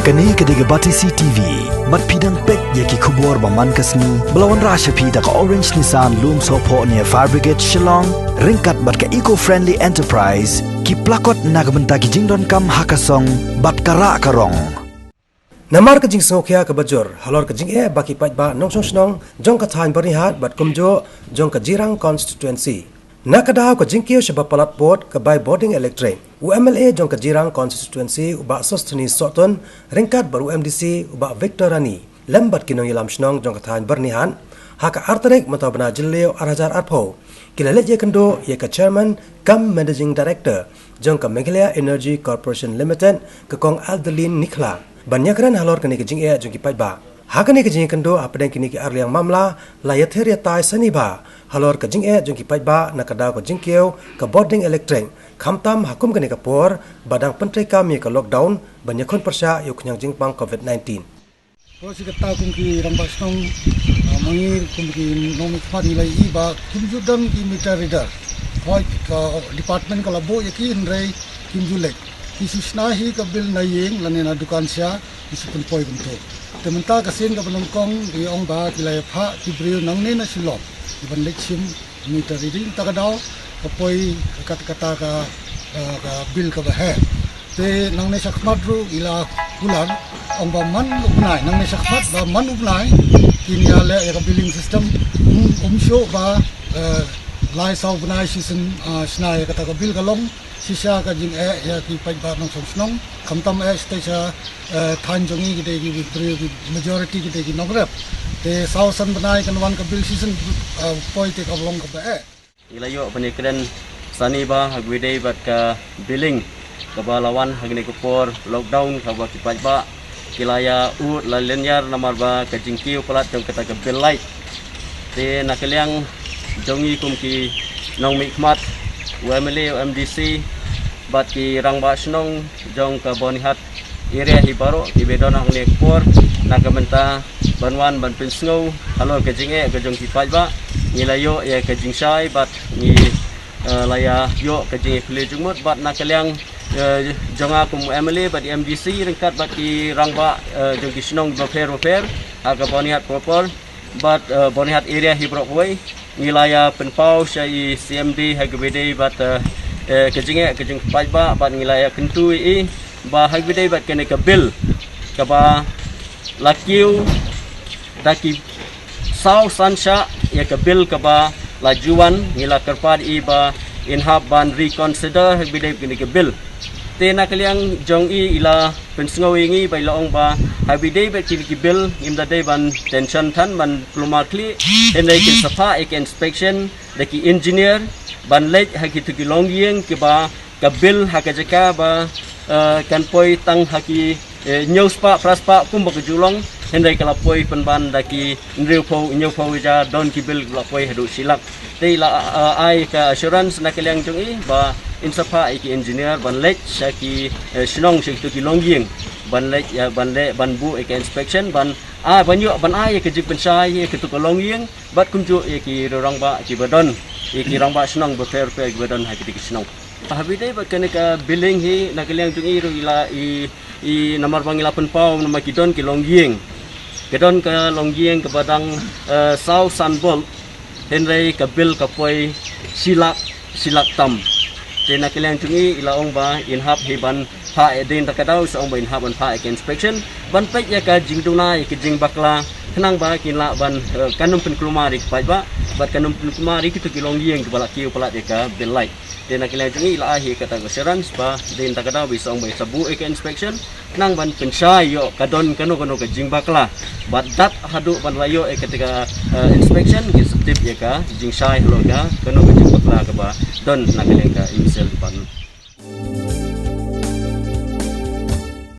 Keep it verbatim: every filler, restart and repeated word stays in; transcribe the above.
Kane ka dei ka Batesi T V. Bad phi dang peit ïa ki khubor ba man ka sngi ba la wanrah sha phi da ka Orange Nissan Lumsohphoh near Fire Brigade Shillong, ryngkat bad ka Eco Friendly Enterprise, ki plakot na ka bynta ki jingdonkam ha ka song bad ka rah ka rong. Namar ka jingsngewkhia kaba jur halor ka jingeh ba ki paidbah nongshong shnong jong ka thaiñ Byrnihat bad kumjuh jong ka Jirang constituency, na ka daw ka jingkiew shaba palat pud ka bai bording elektrik, u M L A jong ka Jirang constituency u Bah Sosthenes Sohtun ryngkat bad u M D C u Bah Victor Rani lem bad ki nongïalam shnong jong ka thaiñ Byrnihat, ha ka ar tarik mynta u bnai Jylliew ar hajar arphew, ki la leit ïakynduh ïa ka chairman cum managing director jong ka Meghalaya Energy Corporation Limited, ka Kong Adeline Nikhla, ban ïakren halor kane ka jingeh jong ki paidbah. Ha kane ka jingïakynduh hapdeng kine ki ar liang mamla, la ïathir ïatai sani bha halor ka jingeh jong ki paidbah na ka daw ka jingkiew ka bording elektrik, khamtam ha kum kane ka por ba dang pyntreikam ïa ka lockdown ban ïakhun pyrshah ïa u khñiang jingpang covid nineteen. Ko shi katta kum ki rangbah shnong, ah, ma ngi kum ki nongmihkhmat ngi la ïohi ba kumjuh don ki meter reader. Hooid ka department ka la buh ïa ki hynrei kumjuh leh. Ki shu shna hi ka bill na ïing lane na dukan sha, ki shu pynpoi kumto. Te mynta ka sien kaba nyngkong ngi ong ba ki la ïa phah ki briew nangne na Shillong, ki ban leit shim meter reading, ta ka daw ka poi ka kata ka, ka, ka bill kaba heh. Te nangne shakhmat ruh i la kular, ong ba man u bnai, nangne shakhmat ba man u bnai kin ïaleh ïa ka billing system, um, um shuh ba, eh, lai saw bnai shisien, ah, shna ïa kata ka bill ka long shisha ka jingeh ïa ki paidbah nongshong shnong, khamtam eh shisha, eh, thaiñ jong ngi ki dei ki briew ki majority ki dei ki nongrep. Te saw san bnai kan wan ka bill shisien, eh, poi te ka long kaba eh. Ngi la ïoh ban ïakren sani bha ha kaba ïadei bad ka billing kaba la wan ha kane ka por lockdown kaba ki paidbah ki la ïa ud la lynñiar namar ba ka jingkiew palat jong kata ka bill lait. Te na ka liang jong ngi kum ki nongmihkhmat, u M L A, u M D C bad ki rangbah shnong jong ka Byrnihat area hi baroh kiba don hangne ka por na ka bynta ban wan ban pynsngew halor ka jingeh ka jong ki paidbah. Ngi la ïoh ïa ka jingshai bad ngi, eh, la ïa ïoh ka jingïakhleh jingmut bad na ka liang, eh, jong nga kum u M L A bad u M D C ryngkat bad ki rangbah, eh, jong ki shnong bapher bapher ha ka Byrnihat proper bad, eh, Byrnihat area hi baroh kawei. Ngi la ïa pynpaw sha i C M D ha kaba ïadei bad, eh, eh, ka jingeh ka jong ki paidbah bad ngi la ïa kyntu ïa i ba ha kaba ïadei bad kane ka bill kaba la kiew da ki saw san shah ïa ka bill kaba la ju wan, ngi la kyrpad ïa i ba in hap ban reconsider ha kaba ïadei bad kane ka bill. Te na ka liang jong i i la pynsngew ïa ngi ba i la ong ba ha kaba ïadei bad kine ki bill ngim da dei ban tension than ban kulmar khlieh, hynrei kin sa phah ïa ka inspection da ki engineer ban leit ha kito ki longïing kiba ka bill ha ka jaka ba, eh, kan poi tang ha ki, eh, hynñiew spah phra spah kumba ka ju long, hynrei ka la poi pynban da ki hynriewphew hynñiewphew hajar, don ki bill la poi haduh shi lak. Te i la, eh, ai ka assurance na ka liang jong i ba in sa phah ïa ki engineer ban leit sha ki, eh, shnong sha kito ki longïing ban leit, eh, ban leh ban buh ïa ka inspection ban, ah, ban ïoh ban ai ïa ka jingpynshai ïa kito ki longïing bad kumjuh ïa ki rangbah kiba don, ïa ki rangbah shnong bapher bapher kiba don ha kito ki shnong. Ha kaba ïadei bad kane ka billing hi na ka liang jong i ruh i la i, i namar ba ngi la pynpaw namar ki don ki longïing. Ka don ka longïing kaba dang, eh, saw san bulb, hynrei ka bill ka poi shi lak, shi lak tam. Te na ka liang jong i i la ong ba in hap hi ban phah ïa, dei na kata ka daw i sa ong ba in hap ban phah ïa ka inspection ban peit ïa ka jingduna ïa ka jingbakla khnang ba kin lah ban, eh, kan ym pynkulmar ïa ki paidbah bad kan ym pynkulmar ïa kito ki longïing kiba la kiew palat ïa ka bill lait. Te na ka liang jong i i la ai hi kata ka assurance ba dei na kata ka daw ba i sa ong ba i sa buh ïa ka inspection khnang ban pynshai ïoh ka don kano kano ka jingbakla. Bad dat haduh ban la ïoh ïa kata ka, eh, inspection kin sa tip ïa ka jingshai halor ka kano ka jingbakla kaba don na ka liang ka M S L department.